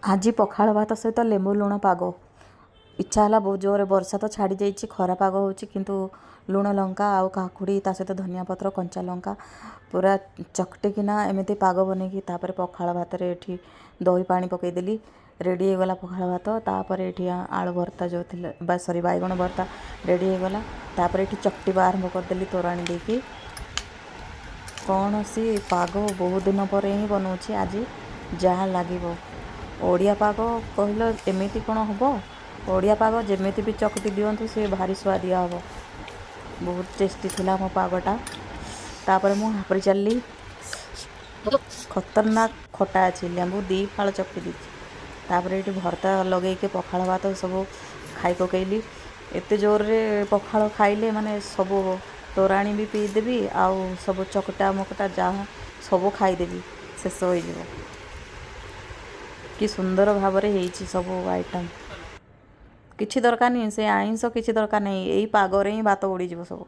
ଆଜି ପଖାଳ ଭାତ ସହିତ ଲେମ୍ବୁ ଲୁଣ ପାଗ। ଇଚ୍ଛା ହେଲା ବହୁତ ଜୋରରେ। ବର୍ଷା ତ ଛାଡ଼ି ଯାଇଛି, ଖରା ପାଗ ହେଉଛି, କିନ୍ତୁ ଲୁଣ ଲଙ୍କା ଆଉ କାକୁଡ଼ି, ତା ସହିତ ଧନିଆ ପତ୍ର, କଞ୍ଚା ଲଙ୍କା ପୁରା ଚକଟିକିନା ଏମିତି ପାଗ ବନେଇକି, ତାପରେ ପଖାଳ ଭାତରେ ଏଠି ଦହି ପାଣି ପକାଇଦେଲି। ରେଡ଼ି ହେଇଗଲା ପଖାଳ ଭାତ। ତାପରେ ଏଠି ଆଳୁ ଭର୍ତ୍ତା ଯେଉଁ ଥିଲା ବା ସରି, ବାଇଗଣ ଭର୍ତ୍ତା ରେଡ଼ି ହେଇଗଲା। ତାପରେ ଏଠି ଚକଟିବା ଆରମ୍ଭ କରିଦେଲି ତୋରାଣି ଦେଇକି। କୌଣସି ପାଗ ବହୁତ ଦିନ ପରେ ହିଁ ବନଉଛି ଆଜି। ଯାହା ଲାଗିବ, ଓଡ଼ିଆ ପାଗ କହିଲ ଏମିତି କ'ଣ ହେବ? ଓଡ଼ିଆ ପାଗ ଯେମିତି ବି ଚକଟି ଦିଅନ୍ତୁ, ସେ ଭାରି ସୁଆଦିଆ ହେବ। ବହୁତ ଟେଷ୍ଟି ଥିଲା ମୋ ପାଗଟା। ତାପରେ ମୁଁ ହାପୁଡ଼ି ଚାଲିଲି। ଖତରନାକ ଖଟା ଅଛି, ଲେମ୍ବୁ ଦୁଇ ଫାଳ ଚକଟି ଦେଇଛି। ତାପରେ ଏଇଠି ଭର୍ତ୍ତା ଲଗେଇକି ପଖାଳ ଭାତ ସବୁ ଖାଇ ପକେଇଲି। ଏତେ ଜୋରରେ ପଖାଳ ଖାଇଲେ ମାନେ ସବୁ ତୋରାଣି ବି ପିଇଦେବି ଆଉ ସବୁ ଚକଟା ମକଟା ଯାହା ସବୁ ଖାଇଦେବି, ଶେଷ ହୋଇଯିବ। କି ସୁନ୍ଦର ଭାବରେ ହେଇଛି ସବୁ ଆଇଟମ୍। କିଛି ଦରକାର ନାହିଁ, ସେ ଆଇଁଷ କିଛି ଦରକାର ନାହିଁ, ଏଇ ପାଗରେ ହିଁ ଭାତ ଉଡ଼ିଯିବ ସବୁ।